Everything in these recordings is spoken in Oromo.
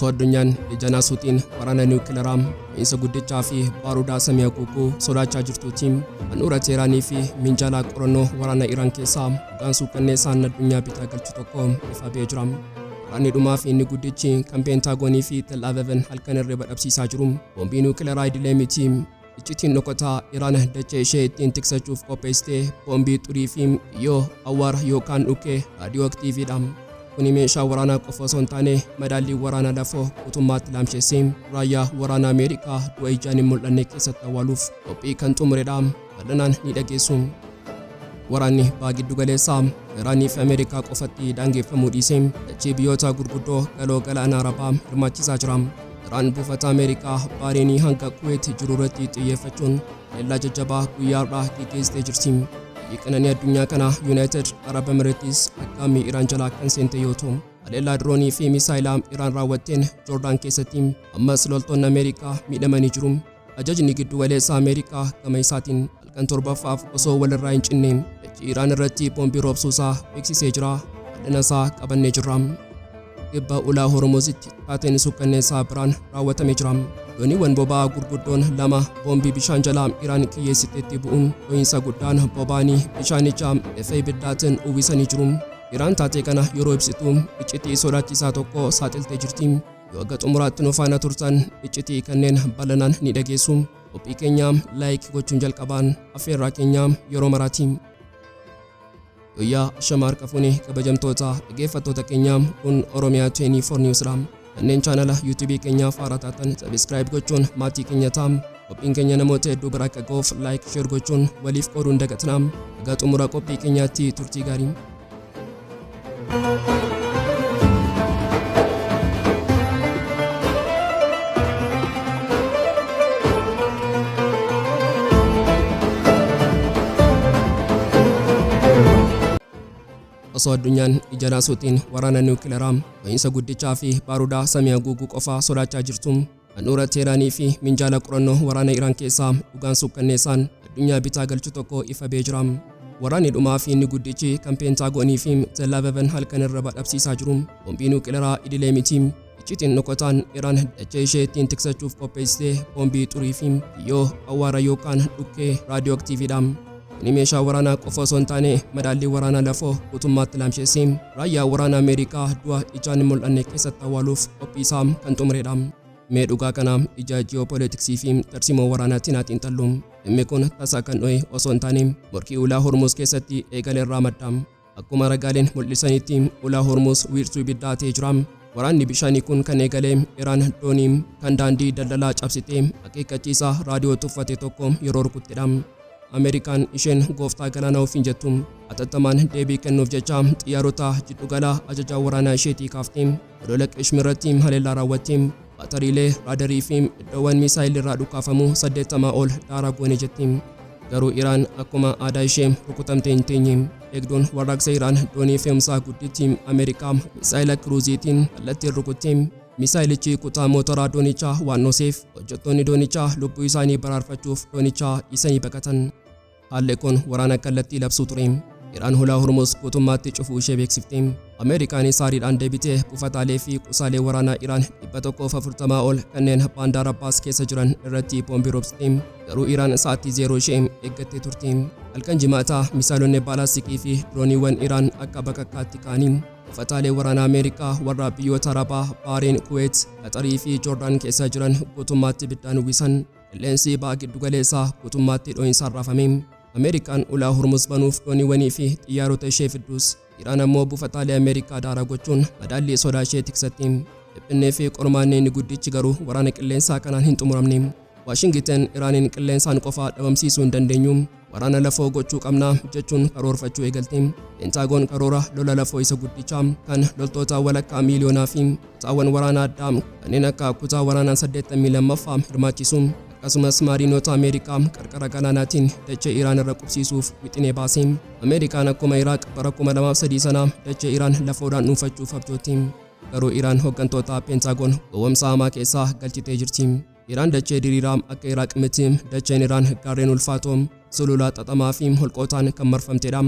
Osoo addunyaan ija naasuutiin waraana niwukilaraa, dho'iinsa guddichaa fi baarudaa samii haguuguu sodaachaa jirtuuti, handhuura Teeraanii fi minjaala qorannoo waraana Iraan keessaa dhugaan suukkanneessaan addunyaa bitaa galchu tokko ifa ba'ee jira. Waraanni dhumaa fi inni guddichi kan Peentaagoonii fi Tel Aviv halkan hirriba dhabsiisaa jiru boombii niwukilaraa idilee miti. Iccitiin dhokataa Iraan dachee ishee ittiin tiksachuuf qopheessite boombii xurii fi biyyoo, awwaara yookaan dhukkee raadiyooaktiiviidha. Kuni meeshaa waraanaa qofa osoo hin taane madaallii waraana lafoo guutummaatti laamsheessee raayyaa waraana Ameerikaa du'a ijaan hin mul'anne keessatti awwaaluuf qophii kan xumuredha. Bal'inaan ni dhageessu. Waraanni Baha Giddu Galeessaa Iraanii fi Ameerikaa qofatti daangeffamuu dhiisee dachee biyyoota gurguddoo Galoo Galaana Arabaa hirmaachisaa jira. Iraan buufata Ameerikaa Baareenii hanga Kuweet jiru irratti xiyyeeffachuun haleellaa jajjabaa guyyaa har'aa geggeessitee jirti. Biyyi qananii addunyaa kanaa Yuunaayitid Arab Emireetis aggaammii Iraan jalaa kan seente yoo ta'u, haleellaa diroonii fi misaayilaa Iraan raawwatteen Joordaan keessatti ammas loltoonni Ameerikaa miidhamanii jiru. Ajajni Giddu Galeessa Ameerikaa gama isaatiin halkan torbaffaaf osoo walirraa hin cinne dachii Iraan irratti boombii roobsuusaa beeksisee jira. Bal'ina isaa qabannee jirra. Kibba Ulaa Hormuzitti taateen suukkanneessaa biraan raawwatamee jira. Dooniiwwan boba'aa gurguddoon lama boombii bishaan jalaa Iraan kiyyeessitetti bu'uun dhohiinsa guddaan boba'anii bishaanicha bifa ibiddaatiin uwwisanii jiru. Iraan taatee kana yeroo ibsitu iccitii sodaachisaa tokko saaxiltee jirti. Yoo haga xumuraatti nu faana turtan iccitii kanneen bal'inaan ni dhageessu. Qophii keenya like gochuun jalqabaan affeerraa keenya yeroo maraati. Guyyaa ashama harka fuune kabajamtoota dhaggeeffattoota keenya, kun Oromiyaa 24 News dha. Kanneen chaanala YouTube keenyaaf haaraa taatan subscribe gochuun maatii keenya ta'a. Qophiin keenya namoota hedduu bira akka ga'uuf like, share gochuun waliif qooduu hin dagatinaa. Haga xumura qophii keenyaatti turtii gaarii. Osoo addunyaan ija naasuutiin waraana niwukilaraa, dho'iinsa guddichaa fi baarudaa samii haguuguu qofaa sodaachaa jirtu, handhuura Teeraanii fi minjaala qorannoo waraana Iraan keessaa dhugaan suukkanneessaan addunyaa bitaa galchu tokko ifa ba'ee jira. Waraanni dhumaa fi inni guddichi kan Peentaagoonii fi Tel Aviv halkan hirriba dhabsiisaa jiru boombii niwukilaraa idilee miti. Iccitiin dhokataan Iraan dachee ishee ittiin tiksachuuf qopheessite boombii xurii fi biyyoo, awwaara yookaan dhukkee raadiyooaktiiviidha. Kuni meeshaa waraanaa qofa osoo hin taane madaallii waraanaa lafoo guutummaatti laamsheessee raayyaa waraana Ameerikaa du'a ijaan hin mul'anne keessatti awwaaluuf qophii isaa kan xumureedha. Mee dhugaa kana ija ji'oopoolitiksii fi tarsiimoo waraanaatiin haa xiinxallu. Dhimmi kun tasa kan dho'e osoo hin taane morkii ulaa Hormuuz keessatti eegale irraa madda. Akkuma ragaaleen mul'isanitti ulaa Hormuuz wiirtuu ibiddaa ta'ee jira. Waraanni bishaanii kun kan eegale Iraan doonii kan daandii daldalaa cabsitee akeekkachiisa raadiyoo tuffate tokko yeroo rukuttedha. Ameerikaan isheen gooftaa galaanaa ofiin jettu hatattamaan deebii kennuuf jecha xiyyaarota jiddugala ajajaa waraanaa isheetii kaaftee odola Qeshm irratti haleellaa raawwatte. Baatariilee, raadarii fi iddoowwan miisaayilli irraa dhukaafamu 80 ol daaraa goone jetti. Garuu Iraan akkuma aadaa ishee rukutamtee hin teenye. Eegduun Warraaqsa Iraan doonii fe'umsaa gudditti Ameerikaa misaayila kiruuziitiin kallattiin rukutte. Misaayilichi kutaa mootoraa doonichaa waan dhooseef hojjettoonni doonichaa lubbuu isaanii baraarfachuuf doonicha dhiisanii baqatan. Haalli kun waraana kallattii labsuu ture. Iraan hulaa Hormuuz guutummaatti cufuu ishee beeksifte. Ameerikaanis aariidhaan deebitee buufataalee fi qusaalee waraanaa Iraan 140 ol kanneen Baandaar Abbaas keessa jiran irratti boombii roobsite. Garuu Iraan sa'aatii zeeroo ishee eeggattee turte. Halkan Jimaataa misaayilonni baalaastikii fi dirooniiwwan Iraan akka bakakkaatti ka'anii buufataalee waraanaa Ameerikaa warra biyyoota Arabaa Baareen, Kuweet, Qaxarii fi Joordaan keessa jiran guutummaatti ibiddaan uwwisan. Qilleensi Baha Giddugaleessaa guutummaatti dho'insaan raafame. Ameerikaan ulaa Hormuz banuuf dooniiwwanii fi xiyyaarota ishee fiddus, Iraan ammoo buufataalee Ameerikaa daaraa gochuun madaallii sodaa ishee tiksatti. Dhiphinnii fi qormaanni inni guddichi garuu waraana qilleensaa kanaan hin xumuramne. Waashingiten Iraaniin qilleensaan qofa dhabamsiisuu hin dandeenyu, waraana lafoo gochuu qabna jechuun karoorfachuu eegalte. Peentaagoon karoora lola lafoo isa guddicha kan loltoota walakkaa miiliyoonaa fi kutaawwan waraanaa addaa kanneen akka kutaa waraanaa 82ffaa hirmaachisu, akkasumas maariinota Ameerikaa qarqara galaanaatiin dachee Iraan irra qubsiisuuf wixinee baase. Ameerikaan akkuma Iraaq bara 2003 sana dachee Iraan lafoodhaan dhuunfachuuf abjootti. Garuu Iraan hoggantoota Peentaagoon gowwomsaa hamaa keessa galchitee jirti. Iraan dachee diriiraa akka Iraaq miti. Dacheen Iraan gaarreen ulfaatoo, sulula xaxamaa fi holqootaan kan marfamtedha.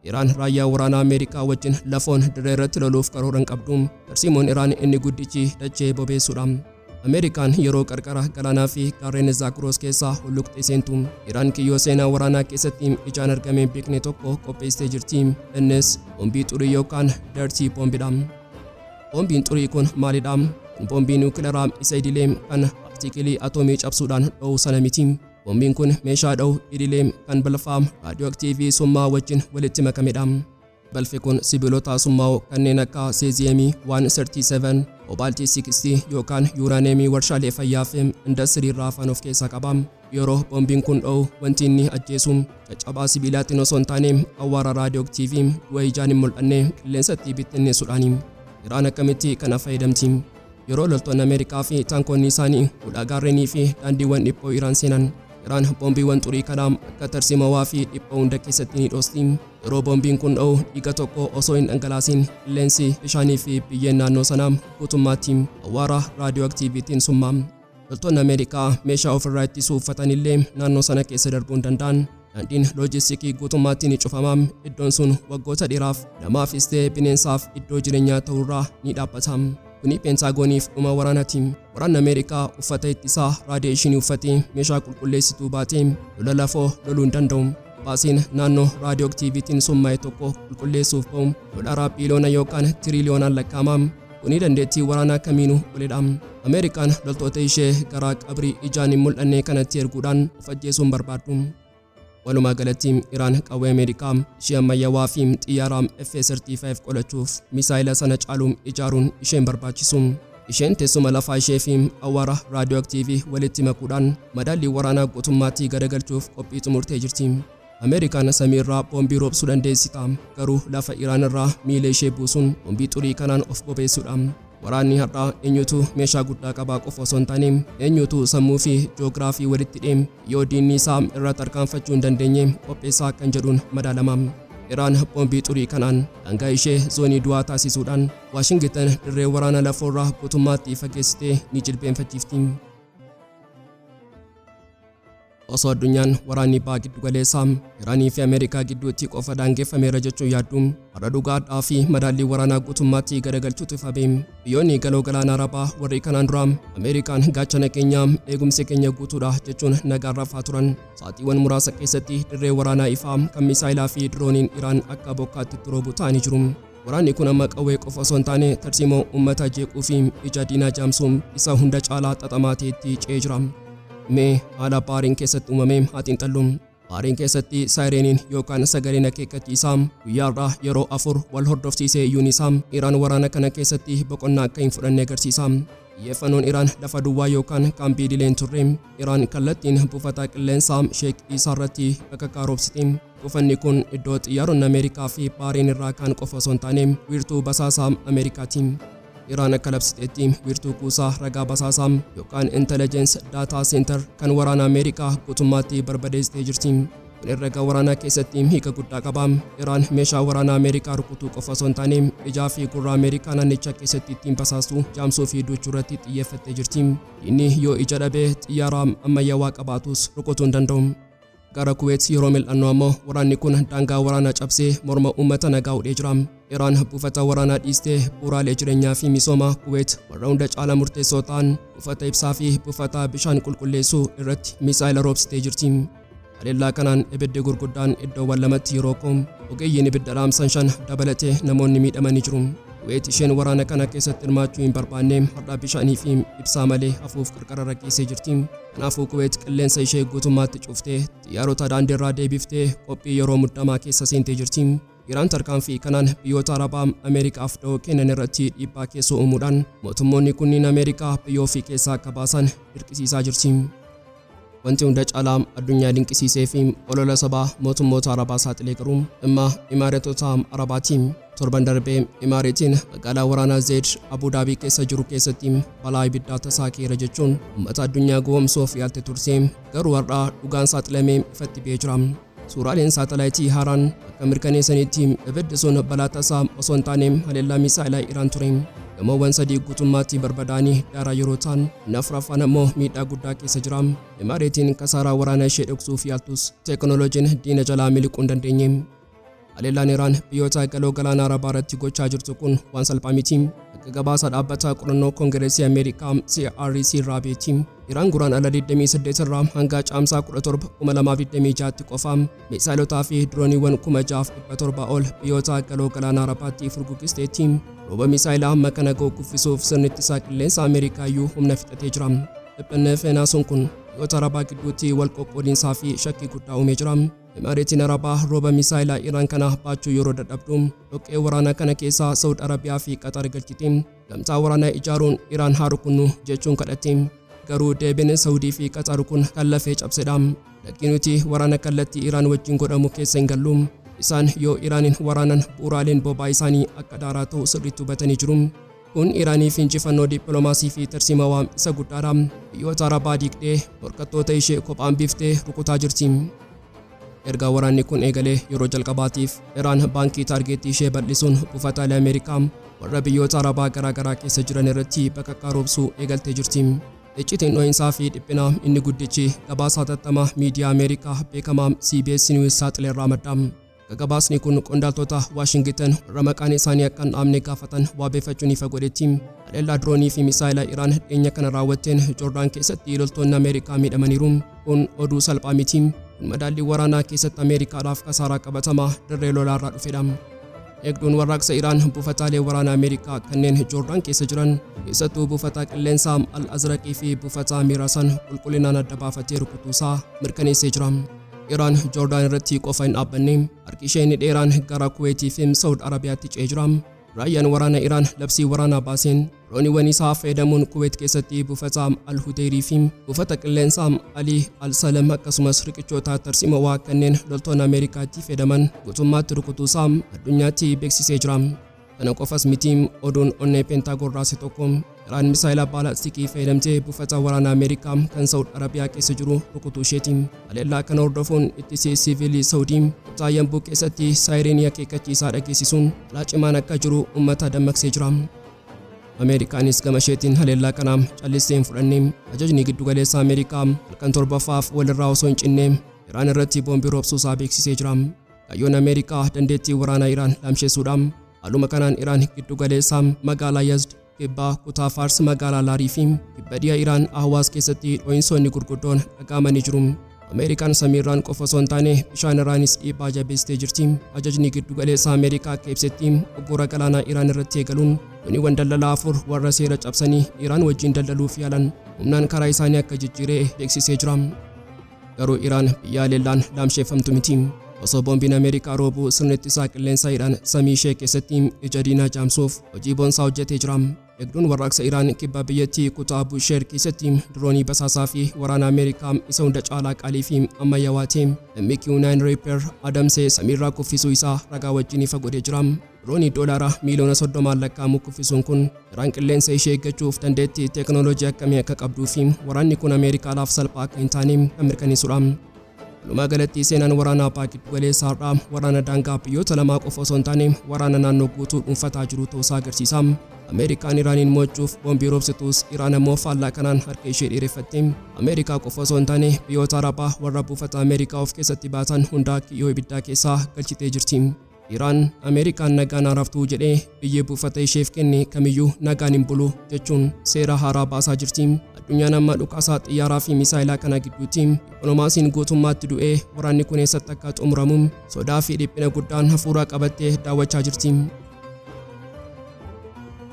Iraan raayyaa waraanaa Ameerikaa wajjin lafoon dirree irratti loluuf karoora hin qabdu. Tarsiimoon Iraan inni guddichi dachee bobeessuudha. Ameerikaan yeroo qarqara galaanaa fi gaarreen Zaagiroos keessaa hulluqxee seentu, Iraan kiyyoo seenaa waraanaa keessatti ijaan argamee hin beekne tokko qopheessitee jirti. Innis boombii xurii yookaan dirty bombidha. Boombiin xurii kun maalidha? Kun boombii niwukilaraa isa idilee kan paartikilii atoomii cabsuudhaan dho'u sana miti. Boombiin kun meeshaa dho'u idilee kan balfaa raadiyooaktiivii summaa wajjin walitti makamedha. Balfi kun sibiilota summaa'oo kanneen akka seeziyeemii 137, koobaaltii 60 yookaan yuuraaneemii warshaalee fayyaa fi indastirii irraa hafan of keessaa qaba. Yeroo boombiin kun dho'u wanti inni ajjeesu caccabaa sibiilaatiin osoo hin taane awwaara raadiyooaktiivii du'a ijaan hin mul'anne qilleensatti bittinneessuudhaani. Iraan akkamitti kana fayyadamti? Yeroo loltoonni Ameerikaa fi taankonni isaanii ulaa gaarrenii fi daandiiwwan dhiphoo Iraan seenan, Iraan boombiiwwan xurii kana akka tarsiimawaa fi dhiphoo hunda keessatti ni dhoosti. Yeroo boombiin kun dho'u dhiiga tokko osoo hin dhangalaasin qilleensi, bishaanii fi biyyeen naannoo sanaa guutummaatti awwaara raadiyooaktiiviitiin summaa. Loltoonni Ameerikaa meeshaa ofirraa ittisuu uffatanillee naannoo sana keessa darbuu hin danda'an. Daandiin loojistikii guutummaatti ni cufama. Iddoon sun waggoota dheeraaf namaafis ta'e bineensaaf iddoo jireenyaa ta'uurraa ni dhaabbata. Kuni Peentagooniif dhuma waraanaati. Waraanni Ameerikaa uffata ittisaa raadiyeeshinii uffatee meeshaa qulqulleessituu baatee lola lafoo loluu hin danda'u. Baasiin naannoo raadiyooaktiiviitiin summaa'e tokko qulqulleessuuf ba'u doolaara biiliyoona yookaan tiriiliyoonaan lakkaa'ama. Kuni dandeettii waraanaa kamiinuu olidha. Ameerikaan loltoota ishee gara qabrii ijaan hin mul'anne kanatti erguudhaan of ajjeesuu hin barbaaddu. Walumaa galatti Iraan qawwee Ameerikaa ishee ammayyawaa fi xiyyaara F-35 qolachuuf misaayila sana caalu ijaaruun ishee hin barbaachisu. Isheen teessuma lafaa ishee fi awwaara raadiyooaktiivii walitti makuudhaan madaallii waraanaa guutummaatti garagalchuuf qophii xumurtee jirti. Ameerikaan samii irraa boombii roobsuu dandeessi ta'a, garuu lafa Iraan irraa miila ishee buusuun boombii xurii kanaan of bobeessuudha. Waraanni har'aa eenyutu meeshaa guddaa qabaa qofa osoo hin taane, eenyutu sammuu fi ji'oogiraafii walitti hidhee yoo diinni isaa irra tarkaanfachuu hin dandeenye qopheessaa kan jedhuun madaalama. Iraan boombii xurii kanaan daangaa ishee zoonii du'aa taasisuudhaan Waashingitan dirree waraana lafoorraa guutummaatti fageessitee ni jilbeenfachiifti. Osoo addunyaan waraanni Baha Giddugaleessaa Iraanii fi Ameerikaa gidduutti qofa daangeffameera jechuun yaaddu, har'a dhugaa hadhaa'aa fi madaallii waraanaa guutummaatti garagalchuutu ifa ba'e. Biyyoonni Galoo Galaana Arabaa warri kanaan dura Ameerikaan gaachana keenya, eegumsi keenya guutuudha jechuun nagaan rafaa turan, sa'aatiiwwan muraasa keessatti dirree waraanaa ifaa kan misaayilaa fi dirooniin Iraan akka bokkaatti itti roobu ta'anii jiru. Waraanni kun amma qawwee qofa osoo hin taane tarsiimoo uummata jeequu fi ija diinaa jaamsuu isa hunda caalaa xaxamaa ta'etti ce'ee jira. Mee haala Baariin keessatti uumame haa xiinxallu. Baariin keessatti saayireeniin yookaan sagaleen akeekkachiisaa guyyaarraa yeroo 4 wal hordofsiisee iyyuun isaa Iraan waraana kana keessatti boqonnaa akka hin fudhanne agarsiisa. Xiyyeeffannoon Iraan lafa duwwaa yookaan kaampii idilee hin turre. Iraan kallattiin buufata qilleensaa Sheek Iisaa irratti bakakkaa roobsite. Buufanni kun iddoo xiyyaaronni Ameerikaa fi Baariin irraa ka'an qofa osoo hin taane wiirtuu basaasaa Ameerikaati. Iraan akka labsiteetti wiirtuu kuusaa ragaa basaasaa yookaan Intelligence Data Center kan waraana Ameerikaa guutummaatti barbadeessitee jirti. Kun herrega waraanaa keessatti hiika guddaa qaba. Iraan meeshaa waraanaa Ameerikaa rukutuu qofa osoo hin taane ijaa fi gurra Ameerikaa naannicha keessatti ittiin basaastu jaamsuu fi duuchuu irratti xiyyeeffattee jirti. Diinni yoo ija dhabe xiyyaara ammayyawaa qabaatus rukutuu hin danda'u. Gara Kuweet yeroo mil'annu ammoo waraanni kun daangaa waraanaa cabsee morma uummata nagaa hudhee jira. Iraan buufata waraanaa dhiistee bu'uuraalee jireenyaa fi misoomaa Kuweet warra hunda caalaa murteessoo ta'an buufata ibsaa fi buufata bishaan qulqulleessuu irratti misaa'ila roobsitee jirti. Haleellaa kanaan ibiddi gurguddaan iddoowwan lamatti yeroo ka'u ogeeyyiin ibidda dhaamsan 5 dabalatee namoonni miidhamanii jiru. Kuweet isheen waraana kana keessatti hirmaachuu hin barbaanne har'a bishaanii fi ibsaa malee hafuuf qarqararra geessee jirti. Kanaafuu Kuweet qilleensa ishee guutummaatti cuftee xiyyaarota daandiirraa deebiftee qophii yeroo muddamaa keessa seentee jirti. Iraan tarkaanfii kanaan biyyoota Arabaa Ameerikaaf dahoo kennan irratti dhiibbaa keessoo uumuudhaan mootummoonni kunniin Ameerikaa biyya ofii keessaa akka baasan dirqisiisaa jirti. Wanti hunda caalaa addunyaa dinqisiisee fi olola sobaa mootummoota Arabaa saaxile garuu dhimma Imaareetota Arabaati. Torban darbe Imaareetiin magaalaa waraanaa Zeed Abuu Daabii keessa jiru keessatti balaa ibiddaa tasaa ka'eera jechuun uummata addunyaa gowwomsuuf yaalte turte. Garuu har'a dhugaan saaxilamee ifatti ba'ee jira. Suuraaleen saatalaayitii haaraan akka mirkaneessanitti ibiddi sun balaa tasaa osoo hin taane haleellaa misaa'ilaa Iraan ture. Gamoowwan sadii guutummaatti barbadaa'anii daaraa yeroo ta'an, inni afraffaan ammoo miidhaa guddaa keessa jira. Imaareetiin kasaaraa waraanaa ishee dhoksuuf yaaltus teeknooloojiin diina jalaa miliquu hin dandeenye. Haleellaan Iraan biyyoota Galoo Galaana Arabaa irratti gochaa jirtu kun waan salphaa miti. Akka gabaasa dhaabbata qorannoo Koongireesii Ameerikaa CRC irraa beeti, Iraan Guraandhala 28 irraa hanga Caamsaa 17, 2026tti qofa miisaayilotaa fi dirooniiwwan 6,700 ol biyyoota Galoo Galaana Arabaatti furguggisteetti. Rooba miisaayilaa hamma kana ga'u kuffisuuf sirni ittisaa qilleensa Ameerikaa iyyuu humna fixatee jira. Dhiphinni fi naasuun kun biyyoota Arabaa gidduutti wal qoqqoodinsaa fi shakkii guddaa uumee jira. Imareetiin Arabaa rooba misaayilaa Iraan kana baachuu yeroo dadhabdu, dhoqqee waraanaa kana keessa Sa'ud Arabiyaa fi Qaxar galchite. Gamtaa waraanaa ijaaruun Iraan haa rukunnu jechuun kadhatte. Garuu deebiin Sa'udii fi Qaxar kun kan lafee cabsedha. Lakkii nuti waraana kallattii Iraan wajjin godhamu keessa hin gallu. Isaan yoo Iraanin waraanan bu'uuraaleen boba'aa isaanii akka daaraa ta'u sirriitti hubatanii jiru. Kun Iraaniif injifannoo dippilomaasii fi tarsiimawaa isa guddaadha. Biyyoota Arabaa diigdee, morkattoota ishee kophaa hambiftee rukutaa jirti. Erga waraanni kun eegalee yeroo jalqabaatiif Iraan baankii taargeettii ishee bal'isuun buufataalee Ameerikaa warra biyyoota Arabaa garaa garaa keessa jiran irratti bakakkaa roobsuu eegaltee jirti. Iccitiin dho'insaa fi dhiphinaa inni guddichi gabaasa hatattamaa miidiyaa Ameerikaa beekamaa CBS News saaxile irraa madda. Gagabaasni kun qondaaltota Waashingitan warra maqaan isaanii akka hin dhaamne gaafatan waabeeffachuun ifa godhetti, haleellaa diroonii fi misaayila Iraan dhiyeenya kana raawwatteen Joordaan keessatti loltoonni Ameerikaa miidhamaniiru. Kun oduu salphaa miti. Kun madaallii waraanaa keessatti Ameerikaadhaaf kasaaraa qabatamaa dirree lolaarraa dhufedha. Eegduun Warraaqsa Iraan buufataalee waraana Ameerikaa kanneen Joordaan keessa jiran, keessattuu buufata qilleensaa Al-Azraqii fi buufata Mirasan qulqullinaan adda baafatee rukutuusaa mirkaneessee jira. Iraan Joordaan irratti qofa hin dhaabbanne. Harki ishee inni dheeraan gara Kuweetii fi Sa'ud Arabiyaatti ce'ee jira. Raayyaan waraana Iraan labsii waraanaa baaseen dirooniiwwan isaa fayyadamuun Kuweet keessatti buufata Al-Hudeyrii fi buufata qilleensaa Ali Al-Salem akkasumas riqichoota tarsiimawaa kanneen loltoonni Ameerikaa itti fayyadaman guutummaatti rukutuusaa addunyaatti beeksisee jira. Kana qofas miti, oduun onnee Peentaagoon raase tokko Iraan misaayila baalaastikii fayyadamtee buufata waraana Ameerikaa kan Sa'ud Arabiyaa keessa jiru rukutuu isheeti. Haleellaa kana hordofuun ittisi siiviilii Sa'udii kutaa Yanbuu keessatti saayireenii akeekkachiisaa dhageessisuun balaa cimaan akka jiru uummata dammaqsee jira. Ameerikaanis gama isheetiin haleellaa kana callistee hin fudhanne. Ajajni giddugaleessa Ameerikaa halkan torbaffaaf walirraa osoo hin cinne Iraan irratti boombii roobsuusaa beeksisee jira. Kaayyoon Ameerikaa dandeettii waraanaa Iraan laamsheessuudha. Haaluma kanaan Iraan giddu galeessa magaalaa Yazd, kibba kutaa Faars magaalaa Laarii fi kibba dhiha Iraan Ahwaaz keessatti dho'insoonni gurguddoon dhaga'amanii jiru. Ameerikaan samiirraan qofa osoo hin taane bishaan irraanis dhiibbaa jabeessitee jirti. Ajajni giddu galeessa Ameerikaa akka ibsetti uggura galaanaa Iraan irratti eegaluun dooniiwwan daldalaa afur warra seera cabsanii Iraan wajjin daldaluuf yaalan humnaan karaa isaanii akka jijjiire beeksisee jira. Garuu Iraan biyya haleellaan laamsheeffamtu miti. Osoo boombiin Ameerikaa roobuu sirni ittisaa qilleensaa Iraan samii ishee keessatti ija diinaa jaamsuuf hojii boonsaa hojjetee jira. Eegduun Warraaqsa Iraan kibba biyyattii kutaa Busheer keessatti diroonii basaasaa fi waraana Ameerikaa isa hunda caalaa qaalii fi ammayyawaa ta'e MQ-9 Reaper adamsee samiirraa kuffisuu isaa ragaa wajjin ifa godhee jira. Diroonii doolaara miiliyoona 30n lakkaa'amu kuffisuun kun Iraan qilleensa ishee eeggachuuf dandeettii teeknooloojii akkamii akka qabduu fi waraanni kun Ameerikaadhaaf salphaa akka hin taane kan mirkaneessudha. Walumaa galatti seenaan waraana Abbaa Giddugaleessaa har'aa waraana daangaa biyyoota lamaa qofa osoo hin taane waraana naannoo guutuu dhuunfataa jiru ta'uusaa agarsiisa. Ameerikaan Iraaniin mo'achuuf boombii roobsitus Iraan ammoo faallaa kanaan harka ishee dheereffatte. Ameerikaa qofa osoo hin taane biyyoota Arabaa warra buufata Ameerikaa of keessatti baatan hundaa kiyyoo ibiddaa keessaa galchitee jirti. Iraan, Ameerikaan nagaan haa raftu jedhee biyyi buufata isheef kenne kamiyyuu nagaan hin bulu jechuun seera haaraa baasaa jirti. Addunyaan amma dhukaasaa xiyyaaraa fi misaayilaa kana gidduutti dippilomaasiin guutummaatti du'ee waraanni kun eessatti akka xumuramu sodaa fi dhiphina guddaan hafuura qabattee daawwachaa jirti.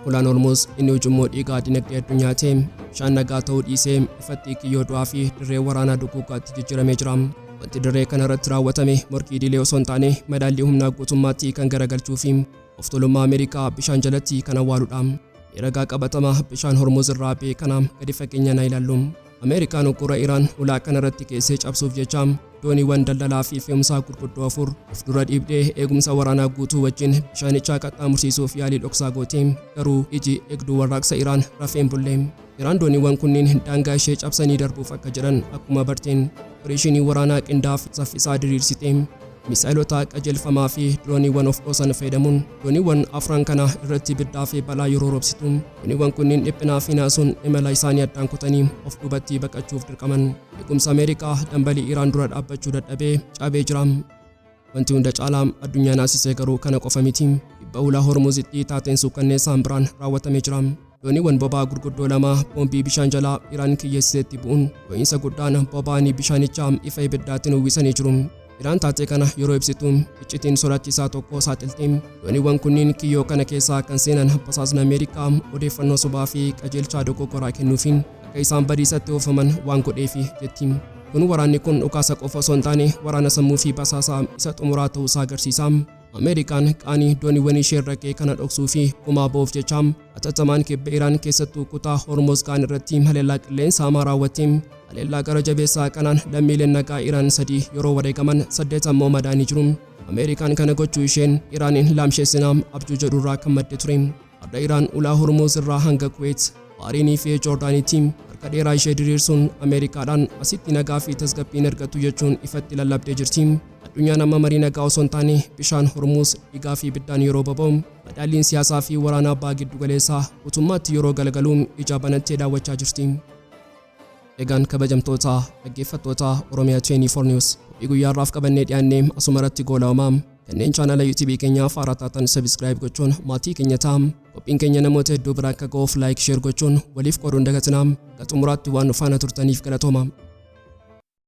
Ulaan Hormuuz inni ujummoo dhiigaa dinagdee addunyaa ta'e bishaan nagaa ta'uu dhiisee ifatti kiyyoo du'aa fi dirree waraanaa duguuggaatti jijjiiramee jira. Wanti dirree kana irratti raawwatame morkii idilee osoo hin taane madaallii humnaa guutummaatti kan garagalchuu fi of tuulummaa Ameerikaa bishaan jalatti kan awwaaludha. Mee ragaa qabatamaa bishaan Hormuuz irraa ba'e kana gadi fageenyaan haa ilaallu. Ameerikaan uggura Iraan ulaa kana irratti keessee cabsuuf jecha dooniiwwan daldalaa fi fe'umsaa gurguddoo afur of dura dhiibdee eegumsa waraanaa guutuu wajjin bishaanichaa qaxxaamursiisuuf yaalii dhoksaa goote. Garuu iji Eegduu Warraaqsa Iraan rafee hin bulle. Iraan dooniiwwan kunniin daangaa ishee cabsanii darbuuf akka jedhan akkuma barteen opereeshinii waraanaa qindaa'aa fi saffisaa diriirsite. Misaa'elota qajeelfamaa fi dirooniiwwan of dhoosan fayyadamuun dooniiwwan afran kana irratti ibiddaa fi balaa yeroo roobsitu, dooniiwwan kunniin dhiphinaa fi naasuun imala isaanii addaan kutanii of duubatti baqachuuf dirqaman. Eegumsa Ameerikaa dambalii Iraan dura dhaabbachuu dadhabee cabee jira. Wanti hunda caalaa addunyaa naasisee garuu kana qofa miti. Kibba ulaa Hormuzitti taateen suukkanneessaan biraan raawwatamee jira. Dooniiwwan boba'aa gurguddoo lama boombii bishaan jalaa Iraan kiyyeessiteetti bu'uun dho'iinsa guddaan boba'anii bishaanichaa ifa ibiddaatiin uwwisanii jiru. Iraan taatee kana yeroo ibsitu iccitiin sodaachisaa tokko saaxilti. Dooniiwwan kunniin kiyyoo kana keessaa kan seenan basaasni Ameerikaa odeeffannoo sobaa fi qajeelchaa dogoggoraa kennuufiin akka isaan badiisatti oofaman waan godheefi jetti. Kun waraanni kun dhukaasa qofa osoo hin taane waraana sammuu fi basaasaa isa xumuraa ta'uusaa agarsiisa. Ameerikaan qaanii dooniiwwan ishee irra ga'e kana dhoksuu fi gumaa ba'uuf jecha hatattamaan kibba Iraan, keessattuu kutaa Hormozgaan irratti haleellaa qilleensa hamaa raawwatte. Haleellaa gara jabeessaa kanaan lammiileen nagaa Iraan 3 yeroo wareegaman, 8 ammoo madaanii jiru. Ameerikaan kana gochuu isheen Iraaniin laamsheessinaa abjuu jedhurraa kan madde ture. Har'a Iraan ulaa Hormuz irraa hanga Kuweet, Baariinii fi Joordaaniitti harka dheeraa ishee diriirsuun Ameerikaadhaan asitti nagaa fi tasgabbiin argattu jechuun ifatti lallabdee jirti. Addunyaan amma marii nagaa osoo hin taane bishaan Hormuz dhiigaa fi ibiddaan yeroo boba'u, madaalliin siyaasaa fi waraanaa Baha Giddu Galeessaa guutummaatti yeroo galagalu ija banattee daawwachaa jirti. Egaan kabajamtoota dhaggeeffattoota Oromiyaa 24 News, qophii guyyaa har'aaf qabannee dhiyaannee asuma irratti goolabama. Kanneen chaanala YouTube keenyaaf haaraa taatan subscribe gochuun maatii keenya ta'a. Qophiin keenya namoota hedduu bira akka ga'uuf like, share gochuun waliif qooduun dagatinaa. Hanga xumuraatti waan nu faana turtaniif galatooma.